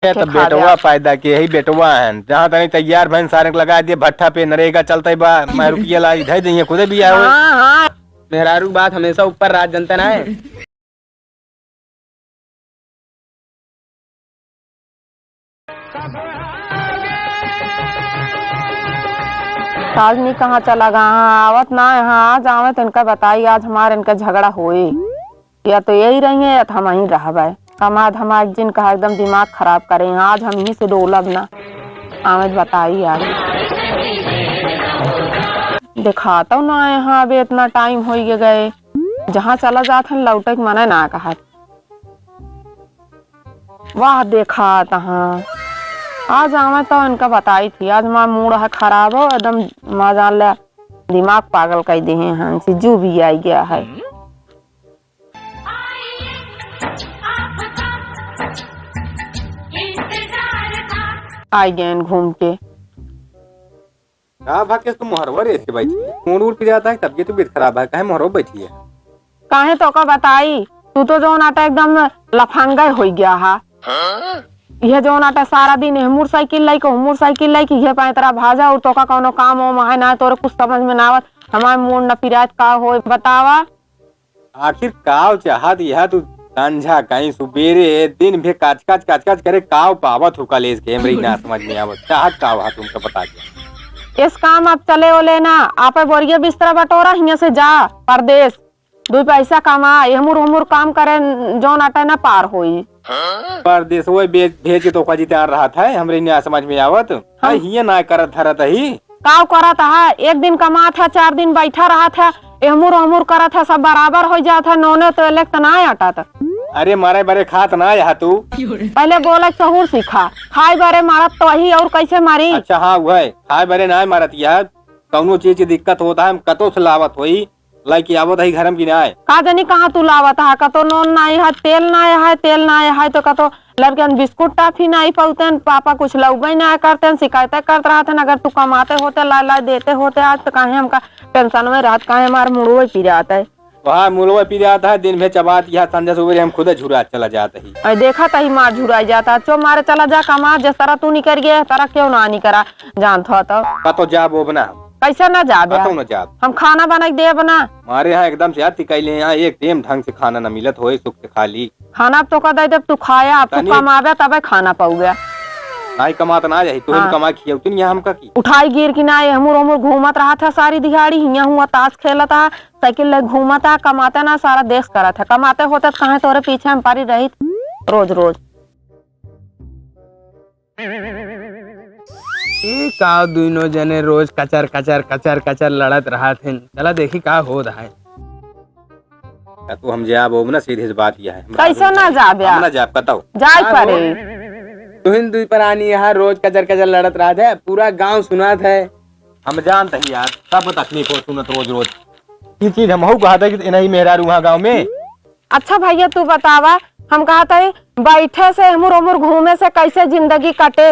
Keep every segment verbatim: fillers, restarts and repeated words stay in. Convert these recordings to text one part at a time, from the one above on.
ये तो बेटवा पैदा के ही बेटवा हैं, जहाँ तनी तैयार भैन सारे के लगा दिए भट्ठा पे, नरेगा चलते बा, मैं रुकिए ला, इधर दइए, खुदे भी आवे। हाँ, हाँ। मेहरारू बात हमेशा ऊपर राज जनता ना है। आज नहीं कहाँ चला गा, हाँ, आवत ना है, हाँ, आज आवे तो इनका बताई, आज हमार इनका झगड़ा होई। या तो यही रही है या तो हम यहीं रहबे। कमा धमा एक जिन कहा एकदम दिमाग खराब करे हैं। आज हम यहीं से डोलब ना। आवे तो बताई यार। दिखाता ना है, हाँ, अबे इतना टाइम हो गए। जहाँ चला जात हैं लौटे के मने ना कहा। वाह, देखा तहाँ। आज आवे तो इनका बताई थी, आज हमार मूड है खराब हो, एकदम मजा ले दिमाग पागल कर दे हैं, हाँ, से जू भी आई गया है। आई गए घूम के। का भा के तू मोहरवा रे ऐसे बैठी है? मूड उड़ पिरात है, तबियत तबियत खराब है, काहे मोहरवा बैठी है? काहे तोका बताई, तू तो जौन आटा एकदम लफंगा होइ गया हा। यह जौन आटा सारा दिन एह मोटरसाइकिल लाई के, मोटरसाइकिल लाई के, यह पैतरा भाजा और तोका कौनो काम वाम है ना, तोरे कुछ समझ में ना आवत। हमार मूड न पिरात का होई बतावा। आखिर काव चाहत यह तू? संझा कहीं सुबेरे दिन भे काच काच काच काच करे, काव पावत हो कलेज के, हमरे ना समझ में आवत। चाहत काव हा तुमका बता दिया। इस काम अब चले ओले ना, आपे बोरिया बिस्तरा बटोरा, हियां से जा परदेस, दुई पैसा कमा, एहमुर ओहमुर काम करे, जौन अटे ना पार होई। परदेस वो भेज, भेज के तोका जितान रहत है, हमरे ना समझ में आवत। हाँ। हियां ना करत धरत ही। काव करत हा, एक दिन कमात हा, चार दिन बैठा रहत हा, एहमुर ओहमुर करत हा, सब बराबर होइ जात हा, नोने तो इलेक त ना अटत। अरे मारे बरे खात ना यहा तू। पहले बोले सहूर सीखा, खाए बरे मारत तो वही और कैसे मारी? अच्छा हाँ, वह खाए बरे ना मारत यह, कौनो चीज की दिक्कत होता है, हम कतो से लावत होई, लइके आवत है घर में कि ना आए? का जानी कहाँ तू लावत हा, कतो नोन नाई है, तेल नाई है, तेल नाई है तो कतो लड़कन बिस्कुट टाफी नाई पाउतन, पापा कुछ लउबे नाई करतन, शिकायतें करत रहतन, अगर तू कमाते होते, लाए लाए देते होते आज तो काहे हमका टेंशन में रहत, काहे हमार मुड़वे पिरात है। वहाँ मुड़वे पिरात है, दिन भर चबात यह संझा सुबह हम खुदे झुरा चला जात ही। अरे देखा तही मार झुराई जाता, चो मारे चला जा कमा, जिस तरह तू निकर गया, तरह क्यों ना निकरा, जानत हो तो। कतो जाब ओब ना। कैसे ना जाब यार? कतो ना जाब। हम खाना बनाई देब ना। मारे यहाँ एकदम से यार तिकैले यहाँ एक टेम ढंग से खाना न मिलत होए, सुख से खा ली। खाना अब तोका दे देब, तू खाया, अब तू तनी कमाबे तबे खाना पाउबे। नाई कमात ना जाही, तू ही हाँ। कमा खियौतिन यहाँ हमका की। उठाई गिर की नाई, हमूर हमूर घूमत रहत है सारी दिहाड़ी, हियाँ हुआ ताश खेलत है, साइकिल ले घूमत है, कमाते ना सारा देश करत है, कमाते होते तो कहाँ तोरे पीछे हम पड़ी रही रोज रोज। ई का दुइनो जने रोज कचर, कचर, कचर, कचर लड़त रहत हैं। चला देखी का होत है। या तो हम जाब ओब ना, सीधी सी बात यह है। कैसे ना जाब हम यार? ना जाब, कतौ। जाए का पड़े। हो? तुहिन दुई परानी यहाँ रोज कचर, कचर लड़त रहत है, पूरा गांव सुनात है। हम जानत ही यार, सब तकलीफ हो सुनत रोज, रोज। ई चीज हमहू कहत है कि इन्हीं मेहरारू वहाँ गाँव में। अच्छा भैया, तू बतावा, हम कहत हई, बैठे से, एहमुर ओहमुर घूमे से कैसे जिंदगी कटे,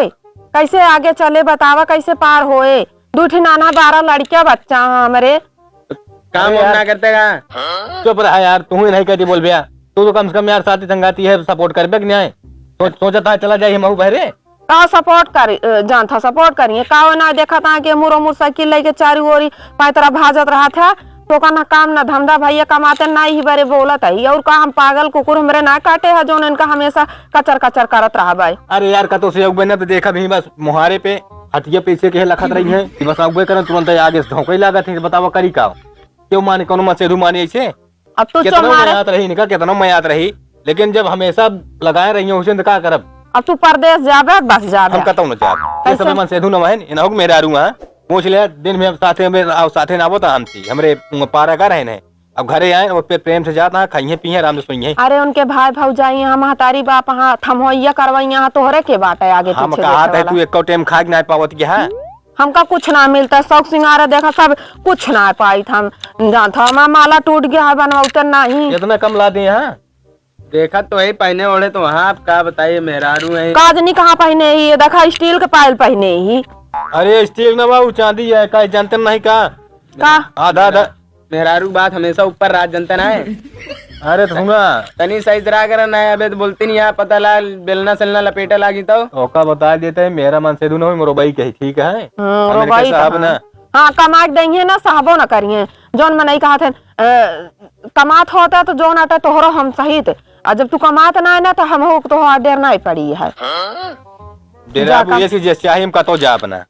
कैसे आगे चले, बतावा, कैसे पार होए? दू ठे नाना बारह लड़किया बच्चा हैं हमरे। काम अरे वाम यार। ना करते का? चुप रहा यार, तू ही नहीं कहती बोल भैया, तू तो कम से कम यार साथी संगाती है, सपोर्ट करबे कि नहीं? सोच, सोचत है चला जाए हमहू बहरे। का सपोर्ट करी, अ, जानत हा सपोर्ट करिए। का हो ना देखत हा कि मुरो मोटरसाइकिल लेके चारू ओरी पैतरा भाजत रहत है। तोका ना काम ना धंधा, भैया कमाते ना ही बरे बोलत है। और का हम पागल कुकुर हमरे ना काटे है, जोन इनका हमेशा कचर कचर करत रहबे। अरे यार, कतो से अउबे ना तो देखा भी बस मुहारे पे हटिया पीछे के लखत रही है कि बस अउबे करन तुरंत आगे से धोखे लागत है। बतावा करी का? क्यों माने, कौनो मसेधू माने ऐसे? अब तू केतनो चमारे मयात रही इनका, केतनो मयात रही, लेकिन जब हमेशा लगाए रही हो, उसे तो का करब? अब तू परदेस जाबे, बस जाबे। हम कतौ न जाब। ये कैसे? सब मन सेधू न महन, इनहु के मेहरारू हैं। पूछ ले, दिन में हम साथे में, आओ साथे ना आवत हमसे, हमरे पारा का रहे ने। अब घरे आए, अब पे-, प्रेम से जात हैं, खाइए पिए, आराम से सोइए। अरे उनके भाई भौजाई हैं, महतारी बाप हैं, थमोइया करवैया हैं, तोहरे के बाटे आगे हम पीछे कहा देखे थे, वाला। तू एको टाइम खा के ना पावत के है? हमका कुछ ना मिलता, शौक सिंगार देखा सब कुछ ना पाई था। हम जानत हो, हमार माला टूट गया है, बनवाते नहीं। इतना कम ला दे यहाँ। देखा तो है पहने ओढ़े तो वहाँ, आप का बताइए, मेहरारू है। काजनी कहाँ पहने ही? ये देखा, स्टील के पायल पहने ही। अरे स्टील ना बा, वो चांदी है, का जानते नहीं का? का? आधा आधा। मेहरारू बात हमेशा ऊपर राज जनता ना है। अरे तो सुना। तनी सही से रहा करा ना, अबे तो बोलती नहीं है, पता ला बेलना सेलना लपेटे लागी तो। ओका बता देते हैं, मेरा मन से दूनो मोरो बाई कही, ठीक है? हाँ, हमरे रोबाई के साहब कहाँ? ना। हाँ, कमा के देंगे ना, साहबो ना करिए। जौन मनई कहत है, अ, कमात होता तो जौन आटा तोहरो हम सहित। आ जब तू कमात ना है ना, तो हम हो तो देर नहीं पड़ी है। डेरा जा बुझे कम। से जैसे चाहे हम कतो जा अपना।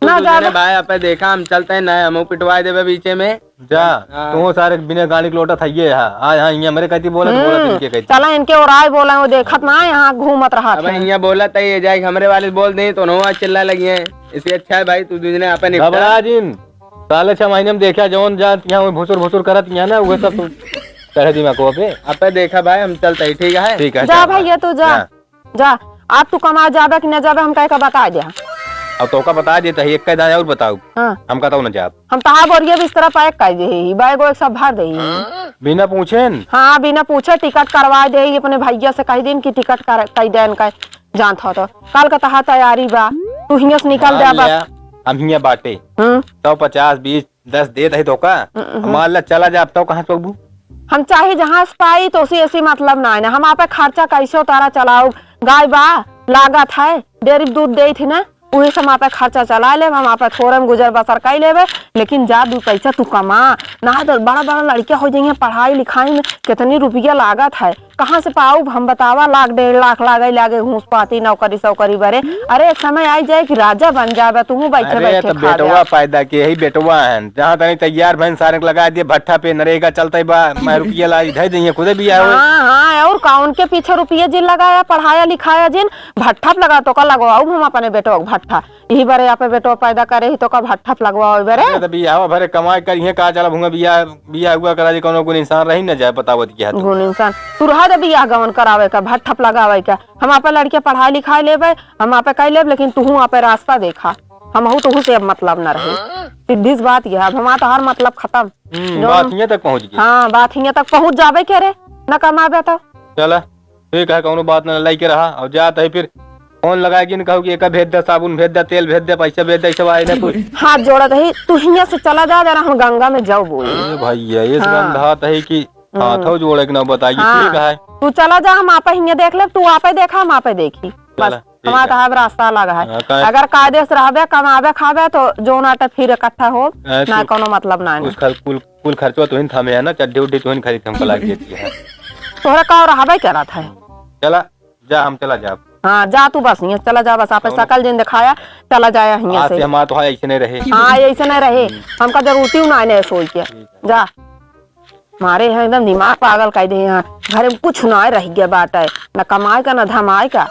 ना तू जा दुनिया बे। भाई, आपे देखा, हम चलते हैं ना, हमहू पिटवाए देबे बीचे में। जा, हाँ। तू सारे बिना गाड़ी के लोटा था ये है। आज हाँ, ये हमरे कहती बोला, तो बोला हम्म, इनके कहती। चला इनके और आए बोला, वो देखत ना है, यहाँ घूमत रहा अब था। यहाँ बोला था, ये जाए हमरे वाले बोल दे, तो नवा चिल्ला लगी है। इससे अच्छा है भाई, तू दुनिया आपे निपटा। घबरा जिन, साले छह महीने में देखा, जौन जात यहाँ वो भुसुर भुसुर करत यहाँ ना, वो सब तू चढ़े दिमाग को पे। आपे देखा भाई, हम चलते ही, ठीक है? ठीक है, जा चल। भैया, तू जा। जा। जा, आज तू कमा जाबे कि न जाबे, हम कहे का बता दे। अब तोका बता देता है, एक का दाना और बताओ। हाँ। हम कहता हूँ न जाब। हम तहार बोरिया बिस्तरा pack कर दे ही, बैग वैग सब भर दे ही। बिना पूछे न? हाँ, बिना पूछे टिकट करवा दे ही, अपने भैया से कह दिन कि टिकट कर, कर देन का जानत हो तो। कल का तहार तैयारी बा, तू हियां से निकल हाँ, दे बस। लिया, हम हियां बाटे। हम्म। सौ पचास, बीस, दस देत है तो का? हम्म, हम्म। मान ला चला जा, अब तो कहाँ से पबू? हम चाहे जहाँ से पाई तो उसी ऐसी मतलब ना है ना। हम आपे खर्चा कैसे उतारा चलाओ, गाय बा, लागत है, डेयरी दूध देत है ना, उहे से हम आपे खर्चा चला लेब, हम आपे थोड़े में गुजर बसर कर लेबे, लेकिन जा दू पैसा तू कमा। ना तो बड़ा बड़ा लड़किया हो जाइए पढ़ाई लिखाई में, कितनी रुपया लागत है, कहाँ से पाउब हम बतावा, लाख डेढ़ लाख लागे, लागे घूस पाती नौकरी सौकरी बरे। अरे एक समय आई जाए कि राजा बन जाबे, तू बैठे अरे बैठे तो खा बेटवा जा। पैदा के ही बेटवा है, जहाँ तनी तैयार भैन सारे के लगा दिए भट्ठा पे, नरेगा चलते बा, मैं रुपया ला धर दइए खुदे भी आवे। हाँ, हाँ, और का उनके पीछे रुपया जिन लगाया, पढ़ाया लिखाया जिन, भट्ठा पे लगा तो का लगवाऊ हम अपने बेटवा के भट्ठा। यही बारे यहाँ पे बेटवा पैदा करे ही तो का भट्ठा पे लगवाओ बरे। अरे तो बियाह भरे कमाई करिए का, चला भूंगा बियाह, बियाह हुआ करा जी, कोनो गुण इंसान रही न जाए, बतावत के है तू। गुण इंसान, तू रहा दे बियाह गवन करावे का, भट्ठा पे लगावे का। हम आपे लड़के पढ़ाई लिखाई लेबे, हम आपे कई लेब, लेकिन तुहू आपे रास्ता देखा, हमहू तुहू से अब मतलब न रहे। सीधी सी बात यह है, अब हमारा तो हर मतलब खत्म। हम्म, जौन बात हियां तक पहुंच गई। हाँ, बात हियां तक पहुंच जाबे के रे, न कमाबे तो। चला, ठीक है, कौनो बात न, लइके रहा, और जात है फिर फोन लगाए के न कहू कि एका भेज दे, साबुन भेज दे, तेल भेज दे, पैसा भेज दे, सब आए ना कुछ। हाथ जोड़त ही, तू हियां से चला जा, जरा हम गंगा में जाओ बोल। ए भैया, ये हाँ। गंधात है कि हम्म। हाथों जोड़े के ना बताइए, हाँ। ठीक है। तू चला जा, हम आपे हियां देख लेब, तू आपे देखा, हम आपे देखी। बस, चला, ठीक हमारा है। तो अब रास्ता अलग है। हाँ, काहे? अगर कायदे से रहबे, कमाबे, खाबे, तो जौन आटे फिर इकट्ठा हो, ऐसे ना कोनो मतलब ना है। कुछ खर-, कुल, कुल खर्चवा तुहिन थामे है ना, चड्ढी उड्ढी तुहिन खरीद हमको लाग देती है। तोहरा का रहबे करत है? चला, जा, हम चला जाब। हाँ, जा तू बस, हियां चला जा बस, आपे कौनो सकल जिन दिखाया, चला जाया हियां आज से। से हमार तो है ऐसे नहीं रहे। हाँ, ऐसे नहीं रहे। हम्म। हमका जरूरत ही ना है सोई के। ठीक है। जा। मारे है एकदम दिमाग पागल कर दे यहाँ। घर में कुछ ना रह गया बात है, न कमाए का, न धमाए का।